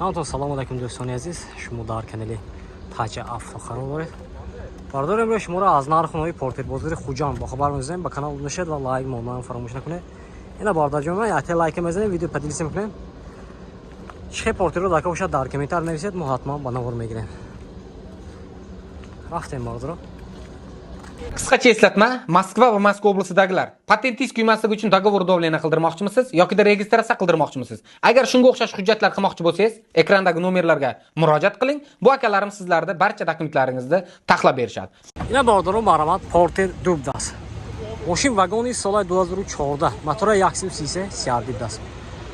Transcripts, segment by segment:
Ҳаматон салом алайкум, дӯстони азиз. Шумо дар канали Таҷа Авто қарор доред. Бародари, имрӯз шуморо аз нарху Портер бозори Хуҷанд бохабар мезанем. Ба канал обуна шавед ва лайк мондан фаромӯш накунед. Ина бародарҷон, яте лайка мезанем, видео поделиться мекунем. Чӣ хел Портерро дака бошад, дар комментар нависед, мо ҳатман ба навор мегирем. Рафтем, бародаро. Qisqacha eslatma: Moskva va Moskva oblastidagilar, patentingiz kuymasligi uchun договор давления qildirmoqchimisiz yokida registratsiya qildirmoqchimisiz? Agar shunga o'xshash hujjatlar qilmoqchi bo'lsangiz, ekrandagi nomerlarga murojaat qiling. Bu akalarimiz sizlarni barcha dokumentlaringizni taxlab berishadi. Ина бародаро, марҳамат, Портер ду будааст. Мошин вагони соли 2014, мотора 133 CRD будааст.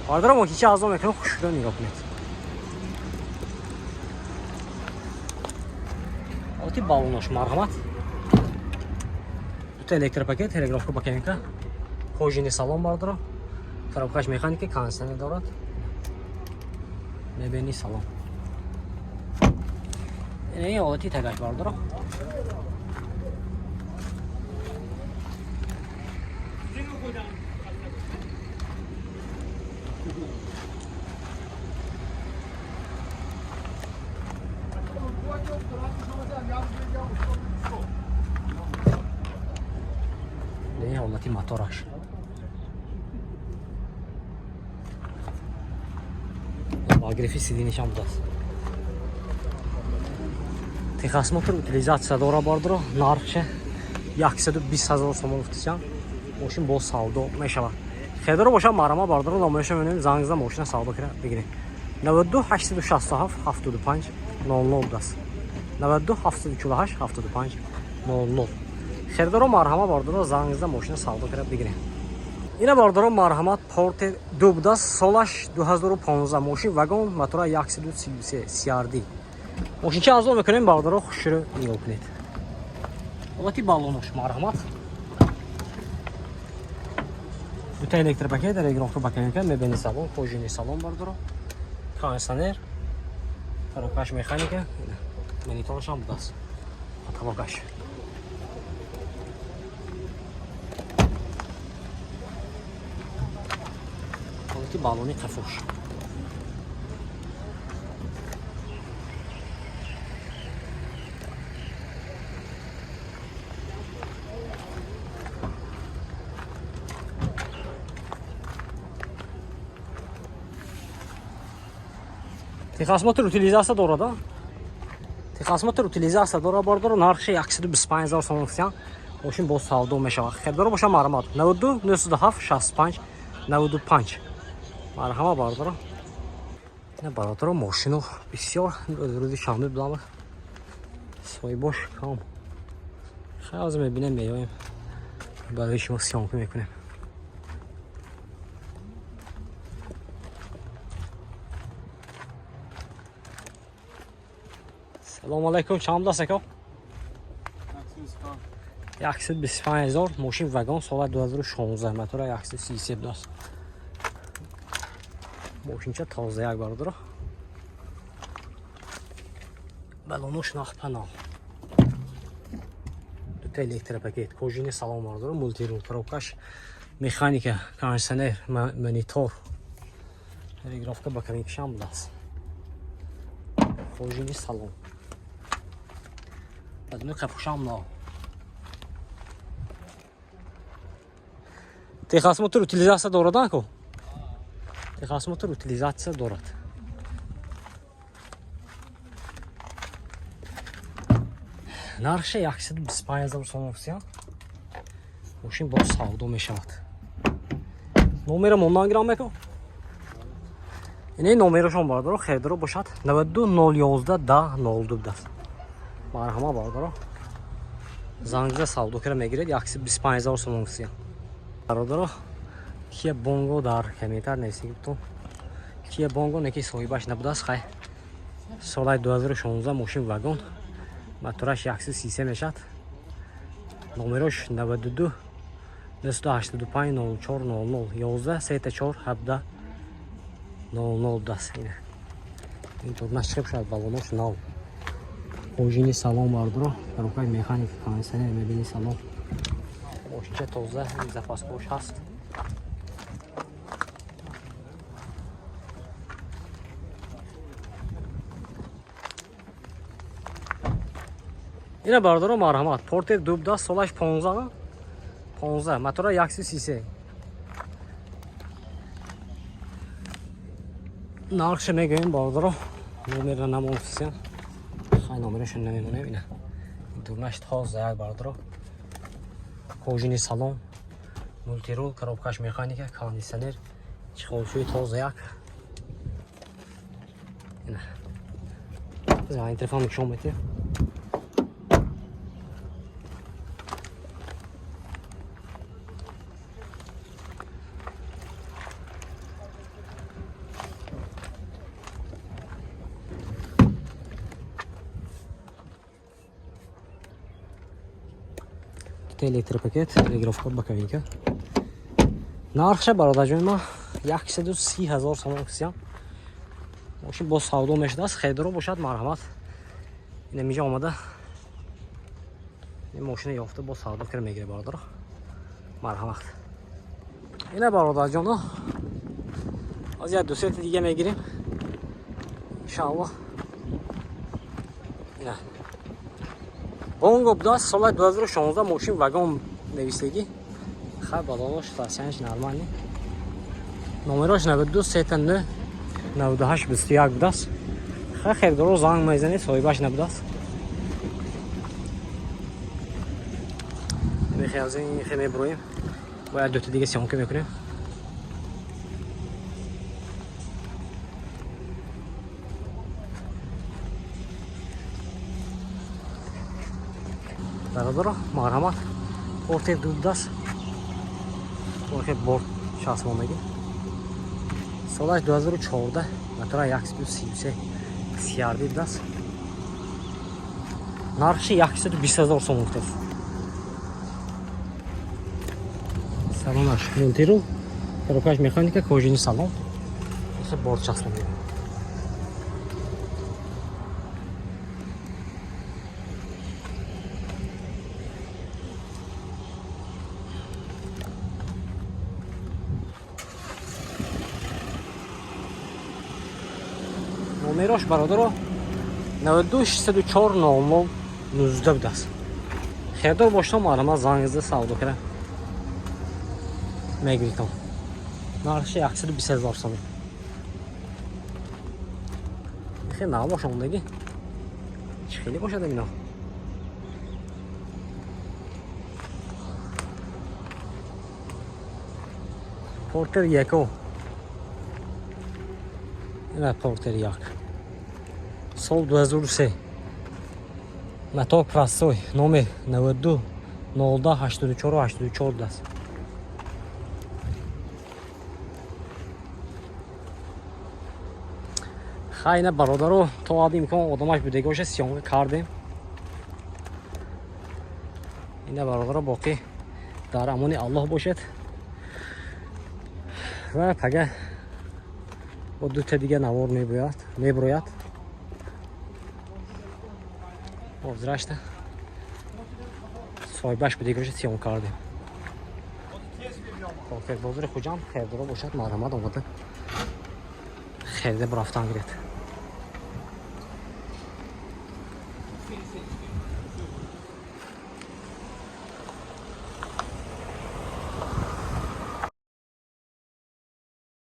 Бародаро, мошинча азон мекунем, хушрӯ нигоҳ кунед. Оти балонош, марҳамат. Дута электропакет, регулировка боковинка, кожаный салон, бародаро. Коробкаш механика, кондиционер дорад. Мебельный салон. Ин ҳолати тагаш, бародаро. Ин ҳолати мотораш. Грифи сидинишам будааст. Техосмотр, утилизация дора, бардоро. Нархше 120 ҳазор сомон гуфтисям. Мошин боз савдо мешавад. Хедоро бошад, марама, бардоро, номерша мебинем, занг зада мошина савдо кира бигиред. 92 867 75 00 будааст. 92 748 75 00. Хердоро, марҳамат, бардоро, занг зада мошина савдо кира бигиред. Ина бардоро, марҳамат, Портер ду будааст, солаш 2015, мошин вагон, мотора 133 CRD. Мошинча азон мекунем, бардоро, хушрӯ нигоҳ кунед. Ҳолати баллонош, марҳамат. Дута электропакет, регулировка боковинка, мебельный салон, кожаный салон, бардоро. Кондиционер, коробкаш механика, мониторашам будааст. Потолокаш. Ҳолати баллони қафош. Техосмотр, утилизация дорад, а? Техосмотр, утилизация дорад, бардоро, нархи 125 ҳазор сомон гуфтян. Мошин боз савдо мешавад. Хердоро боша, марҳамат. 92 907 65 95. Марҳамат, бардоро. Ина бародаро, мошину бисёр рӯзи шанбе будам. Соҳибош кам. Хай, ҳозир мебинем, меоем. Барои шумо съёмка мекунем. Салом алайкум, чанд будааст, ака? 125 ҳазор, мошин вагон, соли 2016, мотора 133 будааст. Мошинча тоза як, бародаро. Балонош нахпанав. Дута электропакет, кожаный салон, бародаро, мультирул, коробкаш механика, кондиционер, монитор. Регулировка боковинкашам будааст. Кожаный салон. Бадуни қафушам нав. Техосмотр, утилизация дорад, ако? Техосмотр, утилизация дорад. Нархше 125 ҳазор сомон гуфтиян. Мошин боз савдо мешавад. Номера мондан гирам меко? Ини номерашон, бародаро, хердоро бошад 92 011 10 02 будааст. Марҳамат, бародаро. Занг зада савдо кара мегиред, 125 ҳазор сомон гуфтиян. Бародаро, Кия Бонго дар комментар нависед бутон. Кия Бонго неки соҳибаш набудааст, хай. Соли 2016, мошин вагон, мотораш 133 мешавад. Номерош 92 985 04 00 11 34 17 00 будааст. Ина. Ин турнаш чиқиб шуд, балонош нав. Кожаный салон, бардоро, коробкаи механика, кондиционер, мебельный салон. Мошинча тоза, запаскош ҳаст. Ина бародаро, марҳамат, Портер дубда, солаш 15, 15, мотора 133. Нархша мегӯем, бародаро, номерра намонфисям. Хай, номерашон намемонем. Ина дурнаш тоза як, бародаро, кожаный салон, мультирул, коробкаш механика, кондиционер, чехолшӯи тоза як. Ина ин телефон нишон метиҳ. Электропакет, регулировка боковинка. Нархша, бародарҷони ма, 130 000 сомон кисям. Мошин боз савдо мешудааст. Хелдоро бошад, марҳамат, ина миҷа омада, ин мошина ёфта, боз савдо кира мегире, бародаро, марҳамат. Ина, бародарҷоно, аз як дусета дига мегирем, иншааллоҳ. Ина Бонго будааст, соли 2016, мошин вагон нависагӣ. Хай, балонош сасянш нормальный. Номерош 92 39 98 21 будааст. Хай, хелдоро занг мезанед, соҳибаш набудааст. Мехе аз ин хе меброем. Бояд дута дига съёмка мекунем. Бародаро, марҳамат, Портер дубдас, охе борт часпондагӣ, солаш 2014, мотора 133 CRV будааст. Нархши 120 000 сом гуфтааст. Салонаш мультирул, коробкаш механика, кожаный салон, охе борт часпондагӣ. Номерош, бародаро, 92 604 00 19 будааст. Хелдор бошто, марҳамат, занг зада, савдо кара мегиритон. Нархши 120 000 сомон. Хел нав бошондаги, чӣ хеле бошад ино. Портер яко. Ина Портер як, сол 2003, мотор простой, номер 92 02 84 84 будааст. Хай, ина, бародаро, то ҳадди имкон одамаш будагӣ боша, съёмка кардем. Ина, бародаро, боқӣ дар амони Аллоҳ бошед ва пага бо дута дига навор мебояд, меброяд. Ҳозирашта соҳибаш будагӣ боша, съёмка кардем. Бозори Хуҷанд, хелдоро бошад, марҳамат, омада хелде бурафтан гиред.